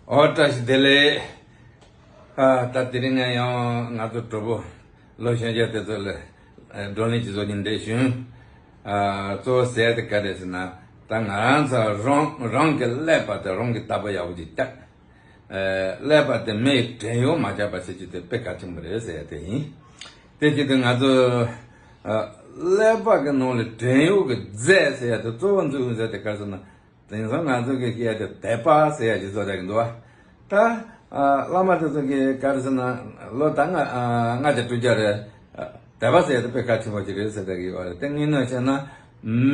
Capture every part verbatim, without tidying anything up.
ཨོ་བཀྲ་ཤིས་བདེ་ལེགས། ཨ་ད་དེ་རིང་ང་ཡང་ང་ཚོ་གྲོགས་པོ་ལོ་གཞོན་སྐྱེས་དེ་ཚོ་ལ་ཨ་བགྲོ་གླེང་ཅིག་བཟོ་རྒྱུ་འདོད་བྱུང་། ཨ་གཙོ་བོ་ཟེར་ཡ་དེ་ག་རེ་ཟེར་ན། ད་ང་རང་ཚོ་རང་རང་གི་ཀླད་པ་དེ་རང་གིས་བརྟག་པ་ཡག་པོ་ཅིག་བརྒྱབ། ཨ་ཀླད་པ་དེ་མིའི་བྲན་གཡོག་མ་རྒྱག་པ་བྱེད་རྒྱུ་དེ་དཔེ་གལ་ཆེན་པོ་རེད་ཟེར་ཡ་དེ་ཡིན། དེ་བྱེད་དུས་ང་ཚོ་ཨ་ཀླད་པ་གི་ནང་ལ་བྲན་གཡོག་གི་རྫས་ཟེར་ཡ་དེ་གཙོ་བོ་འཛུགས་ཟེར་དེ་ག་རེ་ཟེར་ན། དེང་སང་ང་ཚོ་གི་སྐད་དེ་དད་པ་ཟེར་ཡ་ཅིག་བཟོ་བསྡད་ཀྱི་འདུག་བ། ད་ཨ་བླ་མ་དེ་ཚོ་གིས་ག་རེ་ཟེར་ན། ལོ་ད་ལྔ་ཨ་ལྔ་བརྒྱ་དྲུག་བརྒྱ་རེད། ཨ་དད་པ་ཟེར་ཡ་དེ་དཔེ་གལ་ཆེན་པོ་ཅིག་རེད་ཟེར་བསྡད་ཀྱི་ཡོད་རེད། དེ་དངོས་གནས་བཤད་ན་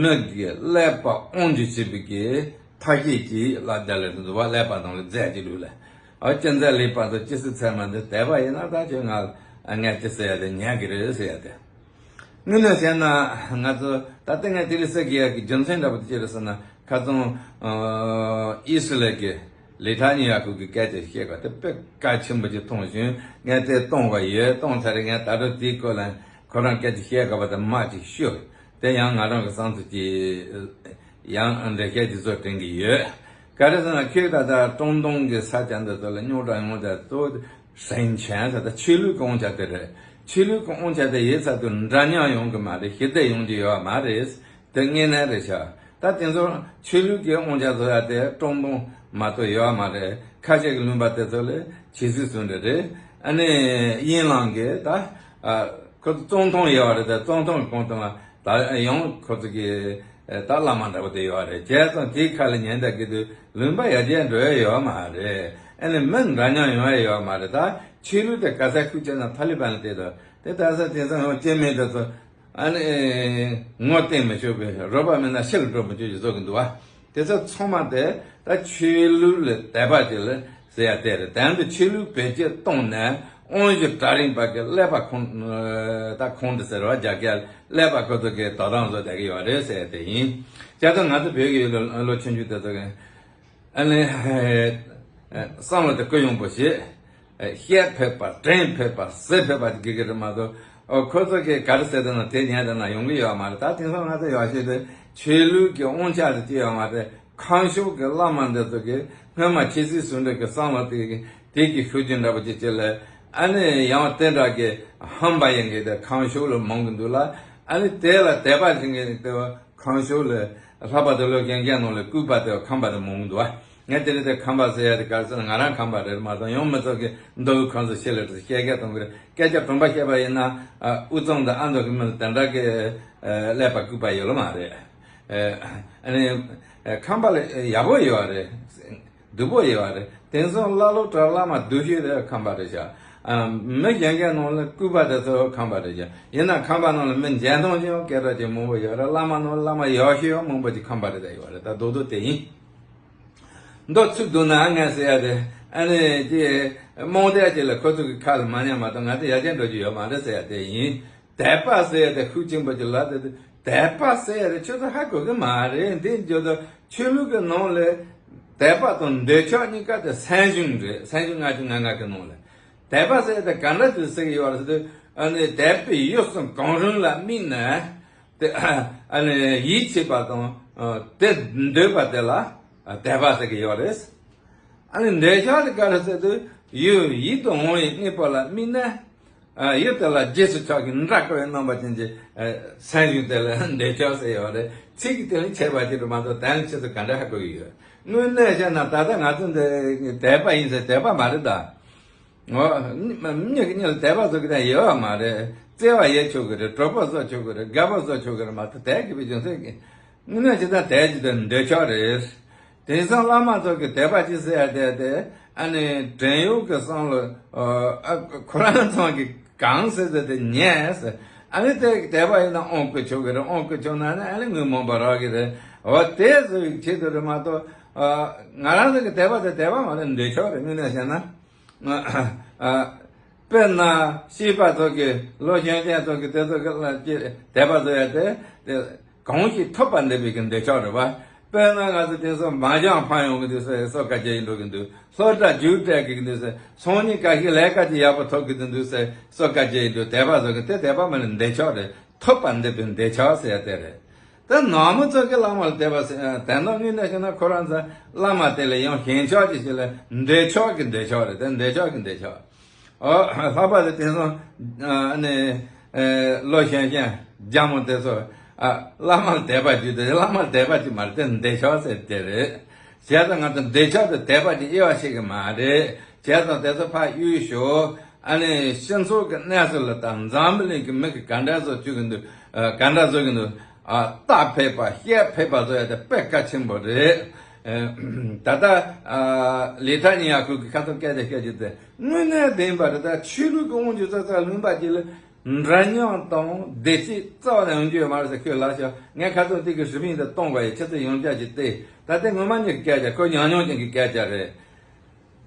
མི་གི་ཀླད་པ་དབང་སྒྱུར་བྱེད་པའི་གི་ཐབས་ཤེས་ཅིག་ལ་བསྡད་ལ་འདུག་བ། ཀླད་པ་ནང་ལ་རྫས་ཅིག་བླུགས་ལ། ཨ་ཅི་མཛད་ལས་པ་དང་ཅི་སྲིད་ཚད་མ་འདི་དད་པ་ཡིན་ན། ད་ཁྱོད་ང་ལ་ངས་ཅི་ཟེར་ཡ་དེ་ཉན་གི་རེད་ཟེར་ཡ་དེ། དངོས་གནས་བཤད་ན་ང་ཚོ་ད་ལྟ་ངས་དེ་རིང་ཟེར་གི་ཡ་གི་རྒྱུ་མཚན་འདྲ་པོ་དེ་ཅི་རེད་ཟེར་ན། ཁ་སང་ཨ་ཨི་སི་རལ་གྱི་ལི་ཐ་ནི་ཡ་ཁུལ་གྱི་སྐད་ཆ་བཤད་པ་དེ་དཔེ་གལ་ཆེན་པོ་ཅིག་མཐོང་བྱུང་། ངས་དེ་གཏོང་བ་ཡོད། གཏོང་ཚར་རེད། ངས་ད་དུང་དེའི་སྐོར་ལ་ཁོ་རང་སྐད་ཆ་བཤད་དགོས་པ་དེ་མ་ཅིག་ཤོད། དེ་ཡང་ང་རང་གི་བསམ་ཚུལ་ཅིག་ཡང་འགྲེལ་བཤད་ཅིག་བཟོ་དྲན་གྱི་ཡོད། ག་རེ་ཟེར་ན་ཁྱོད་ད་ལྟ་ཀྲུང་ཏུང་གི་ས་ཆ་འདི་ཚོ་ལ་རྙོག་དྲ་ཡོང་ཚད་གཙོ་བོ་ཧྲེང་ཆན་ཟེར་ད་ཆོས་ལུགས་ཀྱི་དབང་ཆ་དེ་རེད། ཆོས་ལུགས་ཀྱི་དབང་ཆ་དེ་ཡོད་ཚད་དུ་འདྲ་མཉམ་ཡོང་གི་མ་རེད། ཞི་བདེ་ཡོང་རྒྱུ་ཡོད་མ་རེད། དེ་དངོས་གནས་རེད་ཤག་ད་དེ་ཚོ་ཆོས་ལུགས་ཀྱི་དབང་ཆ་བཟོ་ཡ་དེ་ཀྲུང་ཏུང་མ་གཏོགས་ཡོད་མ་རེད། ཁ་ཤས་ཀྱི་ལུང་པ་དེ་ཚོ་ལ་ཆོས་སྲིད་ཟུང་འབྲེལ་རེད། ཨ་ནི་དབྱིན་ལང་གི་ད་ཨ་ཁོ་ཚོ་ཙོང་ཐུང་ཡོད་རེད། ད་ཙོང་ཐུང་གི་གོང་དུ་ལ་ད་ཡང་ཁོ་ཚོ་གི་ད་བླ་མ་འདྲ་པོ་དེ་ཡོད་རེད། བྱས་ཙང་དེའི་ཁ་ལ་ཉན་བསྡད་ཀྱི་དུས་ལུང་པ་ཡར་རྒྱས་འགྲོ་ཡ་ཡོད་མ་རེད། ཨ་ནི་མི་འདྲ་མཉམ་ཡོང་ཡ་ཡོད་མ་རེད། ད་ཆོས་ལུགས་དེ་ག་ས་ཁུལ་བྱས་ན་ཐ་ལི་བན་ལ་བལྟས་དང་དེ་ད་ས་དེང་སང་ཡང་སྐྱེ་དམན་དེ་ཚོ་ཨ་ནི་ངོ་བསྟན་མི་ཆོག་པའི་རོགས་པ་མེད་ན་ཕྱི་ལ་འགྲོ་མི་ཆོག་ཅེས་བཟོ་གི་འདུག་བ། དེ་ཚོ་ཚང་མ་དེ་ད་ཆོས་ལུགས་ལ་དད་པ་ཅིག་ལ་ཟེར་ཡ་དེ་རེད། དོན་དུ་ཆོས་ལུགས་བེད་སྤྱོད་བཏང་ནས་དབང་སྒྱུར་གྲལ་རིམ་པ་གི་ཀླད་པ་ཁོང་ད་ཁོང་དུ་ཟེར་བ་རྒྱ་སྐད་ཀླད་པ་ཁོ་ཚོ་གི་དོ་དམ་བཟོ་བསྡད་ཀྱི་ཡོད་རེད་ཟེར་ཡ་དེ་ཡིན། བྱས་ཙང་ང་ཚོ་བོད་ཀྱི་ལོ་ལོ་ཆུང་ཆུང་དེ་ཚོ་གི་ཨ་ནི་བསམ་བློ་དེ་གུ་ཡངས་པོ་བྱེད། ཨེ་བཤད་ཕོད་པ་དྲན་ཕོད་པ་ཟེར་ཕོད་པ་དགེ་གི་རེད་མ་གཏོགས། ཨོ་ཁོ་ཚོ་གིས་ག་རེ་ཟེར་དེ་ན་དེ་ཉན་དེ་ན་ཡོང་གི་ཡོད་མ་རེད། ད་དེང་སང་ང་ཚོ་ཡག་ཤོས་དེ་ཆོས་ལུགས་ཀྱི་དབང་ཆ་དེ་ཅི་ཡོད་མ་རེད། ཁམས་ཕྱོགས་ཀྱི་བླ་མ་འདི་ཚོ་གིས་སྔོན་མ་ཆོས་སྲིད་ཟུང་འབྲེལ་གྱི་བསམ་བློ་དེ་དེ་གི་ཤུགས་རྐྱེན་འདྲ་པོ་ཅིག་བྱས་ལ། ཨ་ནི་ཡང་དེ་འདྲ་གི་ཧམ་པ་ཡིན་གི་དེ་ཁམས་ཕྱོགས་ལ་མང་གི་འདུག་ལ། ཨ་ནི་དེ་ལ་དད་པ་བྱེད་མཁན་དེ་ཁམས་ཕྱོགས་ལ་ལྷག་པར་དུ་ལོ་གཞོན་སྐྱེས་ནང་ལ་ལྐུགས་པ་དེ་ཁམས་པ་དེ་མང་གི་འདུག་བ། ངས་དེ་རིང་དེ་ཁམས་པ་ཟེར་ཡ་དེ་ག་རེ་ཟེར་ན་ང་རང་ཁམས་པ་རེད་མ་གཏོགས་ཡང་མི་ཚོ་གི་མདོ་དབུས་ཁམས་གསུམ་ཆེད་ལས་དེ་སྐད་ཆ་གཏོང་གི་རེད། སྐད་ཆ་དྲང་པོ་བཤད་པ་ཡིན་ན་ཨ་དབུས་གཙང་དང་ཨ་མདོ་གི་མི་ལ་དེ་འདྲ་གི་ཨ་ཀླད་པ་ལྐུགས་པ་ཡོད་ལ་མ་རེད། ཨ་ཨ་ནི་ཨ་ཁམས་པ་ལ་ཡག་པོ་ཡོད་རེད། སྡུག་པོ་ཡོད་རེད། དེང་སང་བླ་སློབ་གྲྭ་བླ་མ་སྡུག་ཤོས་དེ་ཁམས་པ་རེད་ཤག་ཨ་མི་གཞན་གཞན་ནང་ལ་ལྐུགས་པ་དེ་ཚོ་ཁམས་པ་རེད་ཤག་ཡིན་ན་ཁམས་པ་ནང་ལ་མི་འཇོན་ཐང་ཅན་སྐད་གྲགས་ཅན་མང་པོ་ཡོད་རེད། བླ་མ་ནང་ལ་བླ་མ་ཡག་ཤོས་ཡང་མང་པོ་ཅིག་ཁམས་པ་རེད་ད་ཡོད་རེད། ད་རྡོག་རྡོག་དེ་ཡིན། མདོ་ཚིག་བསྡུ་ན་ངས་ཟེར་ཡ་དེ་ཨ་ནི་ཀྱེ་རྨོངས་དད་ཅིག་ལ་ཁོ་ཚོ་གི་ཁ་ལ་མ་ཉན་མ་གཏོགས་ང་ཚོ་ཡར་རྒྱས་འགྲོ་རྒྱུ་ཡོད་མ་རེད་ཟེར་ཡ་དེ་ཡིན། དད་པ་ཟེར་ཡ་དེ་ཤུགས་ཆེན་པོ་ཅིག་ལ་དེ་དད་པ་ཟེར་ཡ་དེ་ཁྱོད་ཚོ་ཧ་གོ་གི་མ་རེད། འདི་འཇོག་ཏུ་ཆོས་ལུགས་ཀྱི་ནང་ལས་དད་པ་དང་འདོད་ཆགས་གཉིས་ཀ་དེ་སེམས་བྱུང་རེད། སེམས་བྱུང་ལྔ་བཅུ་ང་ལྔ་གི་ནང་ལས་དད་པ་ཟེར་ཡ་དེ་ག་འདྲ་ཅིག་ཟེར་གི་ཡོད་རེད་ཟེར་དུས་ཨ་ནི་དད་པས་ཡིད་གསུམ་གང་རུང་ལ་དམིགས་ནས་དེ་ཨ་ནི་ཡིད་ཆེས་པ་དང་དེ་འདོད་པ་དེ་ལ་དད་པ་ཟེར་གི་ཡོད་རེད། ཨ་ནི་འདོད་ཆགས་དེ་ག་རེ་ཟེར་དུས་ཡུལ་ཡིད་དུ་འོང་བའི་དངོས་པོ་ལ་དམིགས་ནས། ཨ་ཡུལ་དེ་ལ་རྗེས་སུ་ཆགས་ཀྱི་འདྲ་དཀའ་བའི་རྣམ་པ་ཅན་གྱི་ཨ་སེམས་བྱུང་དེ་ལ་འདོད་ཆགས་ཟེར་ཡོད་རེད། ཚིག་གི་དོན་ཆད་པ་ཅིག་རེད་མ་གཏོགས་དོན་ཆེད་དུ་ག་འདྲ་ཧ་གོ་གི་ཡོད། དངོས་གནས་བཤད་ན་ད་ལྟ་ང་ཚོ་འདི་དད་པ་ཡིན་ཟེར་དད་པ་མ་རེད་ད། འོ་མི་གི་མི་ལ་དད་པ་བཟོ་གི་དང་ཡོད་བ་མ་རེད། བརྩེ་བ་ཡོད་ཆོག་གི་རེད། གྲོགས་པོ་བཟོ་ཆོག་གི་རེད། དགའ་པོ་བཟོ་ཆོག་གི་རེད་མ་གཏོགས་དད་དགོས་པའི་རྒྱུ་མཚན་གྱི་དངོས་གནས་བྱས་ན་དད་ཀྱི་དོན་འདོད་ཆགས་རེད། དེང་སང་བླ་མ་ཚོ་གི་དད་པ་ཅི་ཟེར་ཡ་དེ་དེ་ཨ་ནི་བྲན་གཡོག་གི་བསམ་བློ་ཨ་ཁོ་རང་ཚོ་གི་གང་ཟེར་ཟེར་དེ་ཉན་ཟེར། ཨ་ནི་དེ་དད་པ་ཡིན་ན་དབང་བསྐུར་ཆོག་གི་རེད། དབང་བསྐུར་ཆོག་ན་ནི་ཨ་ནི་དངུལ་མང་པོ་རག་གི་རེད། འོ་དེ་བཟོ་བའི་ཆེད་དུ་རེད་མ་གཏོགས་ཨ་ང་རང་ཚོ་གི་དད་པ་དེ་དད་པ་མ་རེད། འདོད་ཆགས་རེད། དངོས་གནས་བཤད་ན། ཨ་དཔེར་ན་སྐྱེས་པ་ཚོ་གི་ལོ་གཞོན་ཅན་ཚོ་གི་དེ་ཚོ་གི་ལ་ཀྱི་དད་པ་བཟོ་ཡ་དེ་དེ་གང་ཞིག་ཐོབ་པར་འདོད་པའི་གི་འདོད་ཆགས་རེད་བ། དཔེར་ན་ང་ཚོ་དེང་སང་མ་ཅང་ཕང་ཡོང་གི་འདུག་ཟེར་སོ་ཀ་རྒྱ་ཡིན་འགྲོ་གི་འདུག་སློབ་གྲྭ་རྒྱུགས་སྤྲད་གི་འདུག་ཟེར། སང་ཉིན་ག་ཞིག་ལས་ཀ་ཅིག་ཡག་པོ་ཐོབ་གི་འདུག་ཟེར་སོ་ཀ་རྒྱ་ཡིན་འགྲོ། དད་པ་བཟོ་གི་དེ་དད་པ་མ་ནི་འདོད་ཆགས་རེད། ཐོབ་པར་འདོད་པའི་འདོད་ཆགས་ཟེར་ཡ་དེ་རེད། དེ་ནང་མི་ཚོ་གི་བླ་མ་ལ་དད་པ་ཟེར་དེ་འདྲ་དངོས་གནས་བྱས་ན་ཁོ་རང་ཚོ་བླ་མ་དེ་ལས་ཡང་ཞན་ཆགས་ཀྱི་ཞིག་ལ་འདོད་ཆགས་ཀྱི་འདོད་ཆགས་རེད། དེ་འདོད་ཆགས་ཀྱི་འདོད་ཆགས། ཨོ་ལྷག་པར་དུ་དེང་སང་ཨ་ནི་ལོ་གཞོན་གཞོན་རྒྱ་མོ་དེ་ཚོ་ཨ་བླ་མ་ལ་དད་པ་བརྒྱུད་དེ་བླ་མ་ལ་དད་པ་ཅིག་མ་རེད། དེ་འདོད་ཆགས་ཟེར་དེ་རེད། བྱས་ཙང་ང་ཚོ་འདོད་ཆགས་དེ་དད་པ་ཅིག་དབྱེ་བ་ཕྱེ་གི་མ་རེད། བྱས་ཙང་དེ་ཚོ་ཕར་གཡུག་ཞོག་ཨ་ནི་སྤྱི་ཚོགས་ཀྱི་གནས་ཚུལ་ལ་ད་འཛམ་བུ་གླིང་གི་མི་གི་ག་འདྲ་བཟོ་བཅུག་གི་འདུག་ཨ་ག་འདྲ་བཟོ་གི་འདུག་ཨ་རྟ་ཕལ་པ་བཤད་ཕལ་པ་བཟོ་ཡ་དེ་དཔེ་གལ་ཆེན་པོ་རེད། ཨ་ད་ལྟ་ཨ་ལི་ཐ་ཉི་ཡ་ཁུལ་གྱི་ཁ་ཐུག་སྐད་ཆ་བཤད་རྒྱུ་དེ་དངོས་གནས་བདེན་པ་རེད། ད་ཆོས་ལུགས་ཀྱི་དབང་ཆ་ཙག་ཙག་ལུང་པ་ཅིག་ལ་འདྲ་མཉམ་དང་བདེ་སྐྱིད་རྩ་བ་ནས་ཡོང་རྒྱུ་ཡོད་མ་རེད་ཟེར། ཁོས་ལབ་ཤག་ངས་ཁ་ཐུག་དེ་གི་ཧྲི་ཕིང་དེ་གཏོང་དགོས་ཡ། ཁྱེད་ཚོ་ཡོང་རྒྱུ་ཅིག་སྟེར། ད་དེ་ངོ་མ་ཉིད་ཀྱི་སྐད་ཆ། ཁོ་ཉམས་མྱོང་ཅན་གྱི་སྐད་ཆ་རེད།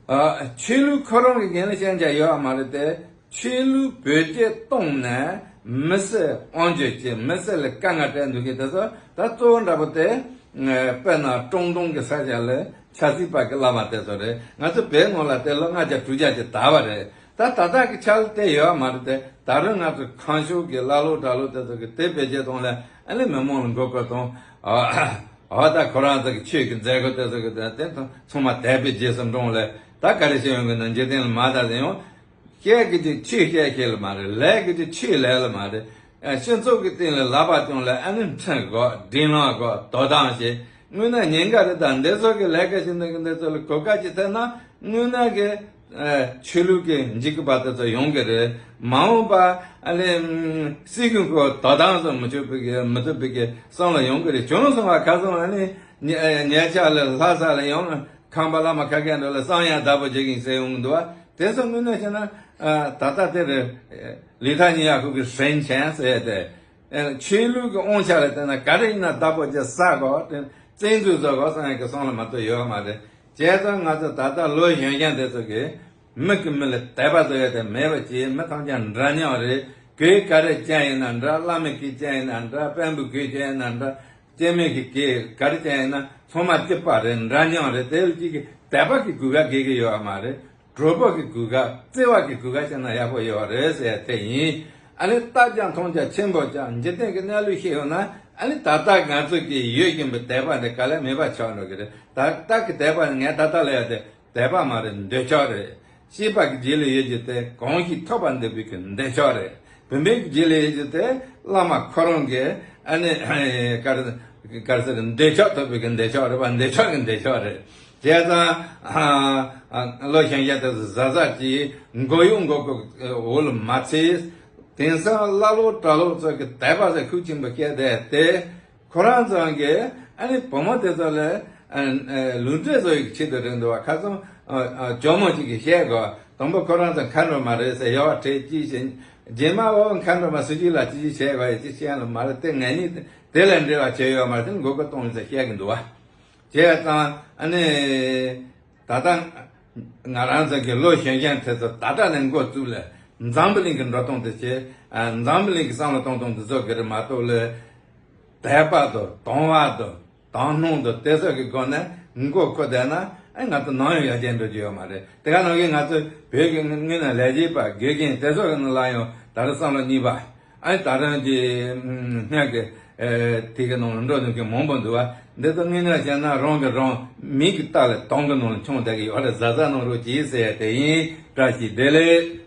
ཨ་ཆོས་ལུགས་ཁོ་རང་གི་འགན་ལ་ཤན་ཆ་ཡོད་མ་རེད་དེ། ཆོས་ལུགས་བེད་སྤྱོད་གཏོང་ནས་མི་སེར་དབང་སྒྱུར་བྱེད། མི་སེར་ལ་དཀའ་ངལ་སྤྲད་འདུག་གི་དེ་ཚོ་ད་གཙོ་བོ་འདྲ་པོ་དེ་དཔེར་ན་ཀྲུང་ཏུང་གི་ས་ཆ་ལ་ཆབ་སྲིད་པ་གི་བླ་མ་དེ་ཚོ་རེད། ང་ཚོ་བོད་ནང་ལ་དེ་ལོ་ལྔ་བརྒྱ་དྲུག་བརྒྱ་ཅིག་དར་བ་རེད། ད་ད་ལྟ་གི་ཆ་ལ་དེ་ཡོད་མ་རེད་དེ། ད་རུང་ང་ཚོ་ཁམས་ཕྱོགས་ཀྱི་ཀླ་ཀློ་གྲྭ་ལོག་དེ་ཚོ་གི་དེ་བེད་སྤྱོད་གཏོང་ལ་ཨ་ནི་མི་མང་ལ་མགོ་སྐོར་གཏོང་། ཨ། ཨོ་ད་ཁོ་རང་ཚོ་གི་ཆོས་ཀྱི་མཛད་སྒོ་དེ་ཚོ་གི་དེ་དེ་ཚང་མ་དད་པའི་རྗེས་སུ་འབྲངས་ལས་ད་ག་རེ་བྱེད་ཡོང་གི་ན། འཇིག་རྟེན་ལ་མ་དར་ཡང་བཤད་གི་ཅིག་ཆོས་བཤད་ཤེས་ལ་མ་རེད། ལས་གི་ཅིག་ཆོས་ལས་ལ་མ་རེད། ཨ་སྤྱི་ཚོགས་ཀྱི་སྟེང་ལ་ལག་པ་བརྐྱངས་ལ་ཨ་ནི་འཕྲིན་གོ་དྲིན་ལན་གོ་དོ་དམ་བྱེད། དངོས་གནས་ཉེན་ཁ་རེད། ད་འདི་ཚོ་གི་ལས་ཀ་བྱེད་འདི་གི་འདི་ཚོ་ལ་གོ་སྐབས་ཅིག་ཐོན་ན་དངོས་གནས་གི་ཨ་ཆོས་ལུགས་ཀྱི་འཇིགས་སྐུལ་བ་དེ་ཚོ་ཡོང་གི་རེད། མ་འོངས་པ་ཨ་ནི་སྲིད་གཞུང་གི་དོ་དམ་སོགས་མི་ཆོག་པའི་གི་མི་ཐུབ་པའི་གི་བསམ་བློ་ཡོང་གི་རེད། བྱུང་སོང་བ་ཁ་སང་ཨ་ནི་ཉེ་ཉེ་ཆར་ལ་ལྷ་ས་ལ་ཡང་ཁམས་པ་བླ་མ་ཁ་སྐད་འགྲོ་ལ་བསམ་ཡས་བདག་པོ་བྱེད་ཀྱིན་ཟེར་ཡོང་གི་འདུག་བ། དེ་ཚོ་དངོས་གནས་བཤད་ན་ཨ་ད་ལྟ་དེ་རེད། ལི་ཐ་ཉི་ཡ་ཁུལ་གི་ཧྲེན་ཆན་ཟེར་ཏེ། ཨ་ཆོས་ལུགས་ཀྱི་དབང་ཆ་ལ་བརྟེན་ན་ག་རེ་ཡིན་ན་བདག་པོ་བྱེད་ས་གོ་དེ་བཙན་འཛུལ་བཟོ་གོ་བསམ་ཡག་གི་བསམ་བློ་མ་གཏོགས་ཡོད་མ་རེད། བྱས་ཙང་ང་ཚོ་ད་ལྟ་ལོ་གཞོན་གཞོན་དེ་ཚོ་གིས་མི་གི་མི་ལ་དད་པ་བཟོ་ཡ་དེ་མེད་པ་བྱས། མི་ཐམས་ཅད་འདྲ་མཉམ་རེད། གོས་ག་རེ་གྱོན་ཡིན་ན་འདྲ། བླ་མའི་གོས་གྱོན་ཡིན་ན་འདྲ། དཔོན་པོའི་གོས་གྱོན་ཡིན་ན་འདྲ། སྐྱེ་དམན་གྱི་གོས་ག་རེ་གྱོན་ཡིན་ན་ཚང་མ་གཅིག་པ་རེད། འདྲ་མཉམ་རེད། དེ་ལ་གཅིག་གི་དད་པ་གི་གོ་སྐབས་དགོས་ཀྱི་ཡོད་མ་རེད། གྲོགས་པོ་གི་གོ་སྐབས་བརྩེ་བ་གི་གོ་སྐབས་བྱས་ན་ཡག་པོ་ཡོད་རེད་ཟེར་དེ་ཡིན། ཨ་ནི་ལྟ་རྒྱ་མཐོང་རྒྱ་ཆེན་པོ་རྒྱ་འཇིག་རྟེན་གྱི་གནས་ལུགས་ཤེས་ཡོང་ན་ཨ་ནི་ད་ལྟ་ང་ཚོ་གི་ཡོད་བཞིན་པའི་དད་པ་འདི་ག་ལ་མེད་པ་ཆགས་འགྲོ་གི་རེད། ད་ལྟ་གི་དད་པ་ནི་ངས་ད་ལྟ་ལ་ཡོད་དེ་དད་པ་མ་རེད། འདོད་ཆགས་རེད། སྐྱེས་པ་གི་རྗེས་ལ་ཡོད་རྒྱུ་དེ་གང་ཞིག་ཐོབ་པར་འདོད་པའི་གི་འདོད་ཆགས་རེད། བུད་མེད་ཀྱི་རྗེས་ལ་ཡོད་རྒྱུ་དེ་བླ་མ་ཁོ་རང་གི་ཨ་ནི་ག་རེ་ག་རེ་ཟེར་འདོད་ཆགས་ཐོབ་པའི་གི་འདོད་ཆགས་རེད་པ། འདོད་ཆགས་ཀྱི་འདོད་ཆགས་རེད། བྱས་ཙང་ཨ་ཨ་ལོ་གཞོན་གཞོན་དེ་ཚོ་གཟབ་གཟབ་ཀྱིས་མགོ་གཡོག་མགོ་སྐོར་འོག་ལ་མ་ཚུད། དེང་སང་ཀླ་ཀློ་གྲྭ་ལོག་ཚོ་གི་དད་པ་ཟེར་ཁུག་ཆེན་པོ་བཤད་བསྡད་དེ། ཁོ་རང་ཚོ་གིས་ཨ་ནི་བུ་མོ་དེ་ཚོ་ལ་ཨ་ཨ་ལུས་འབྲེལ་བཟོ་ཡི་ཆེད་དུ་རེད་འདུག་བ། ཁ་སང་ཨ་ཨ་ཇོ་མོ་གཅིག་གིས་བཤད་གོ། དང་པོ་ཁོ་རང་ཚོ་མཁའ་འགྲོ་མ་རེད་ཟེར་ཡ་བ་བྲིས་ཅི་བྱེད། རྗེས་མ་འོ་མཁའ་འགྲོ་མ་སུ་གཅིག་ལ་ཅི་ཅི་བྱས་གོ་ཡ་ཅི་བཤད་ལ་མ་རེད། དེ་ངེད་གཉིས་དེ་ལས་འབྲེལ་བ་བྱས་ཡོད་མ་རེད། དེ་མགོ་སྐོར་གཏོང་ཡི་ཟེར་བཤད་གི་འདུག་བ། བྱས་ཙང་ཨ་ནི། ད་ལྟ་ང་རང་ཚོ་གི་ལོ་གཞོན་གཞོན་དེ་ཚོ་ད་ལྟ་ནས་འགོ་བཙུགས་ལས་འཛམ་བུ་གླིང་གི་འགྲོ་སྟངས་དེ་བྱས། ཨ་འཛམ་བུ་གླིང་གི་བསམ་བློ་གཏོང་སྟངས་དེ་ཚོ་གི་རེད་མ་གཏོགས་ལས། དད་པ་དང་དང་བ་དང་དང་སྣང་དང་དེ་ཚོ་གི་སྒོ་ནས་མགོ་འཁོར་བསྡད་ན་ཨ་ང་ཚོ་ནམ་ཡང་ཡར་རྒྱས་འགྲོ་རྒྱུ་ཡོད་མ་རེད། དེ་ག་ནང་བཞིན་ང་ཚོ་བོད་ཀྱི་དངོས་གནས་ལས་བྱེད་པ་དགེ་རྒན་དེ་ཚོ་གི་ནང་ལ་ཡང་ད་རེས་བསམ་བློ་གཉིས་པ། ཨ་ནི་ད་རང་གི་སྔར་གི་དེ་གི་ནང་ལ་འགྲོ་ནས་གི་མང་པོ་འདུག་བ། འདི་ཚོ་དངོས་གནས་བྱས་ན་རང་གི་རང་མིག་གི་ལྟ་ལ་དོན་གི་ནང་ལ་མཆོང་བསྡད་གི་ཡོད་རེད། གཟབ་གཟབ་གནང་རོགས་གྱིས་ཟེར་ཡ་དེ་ཡིན། བཀྲ་ཤིས་བདེ་ལེགས།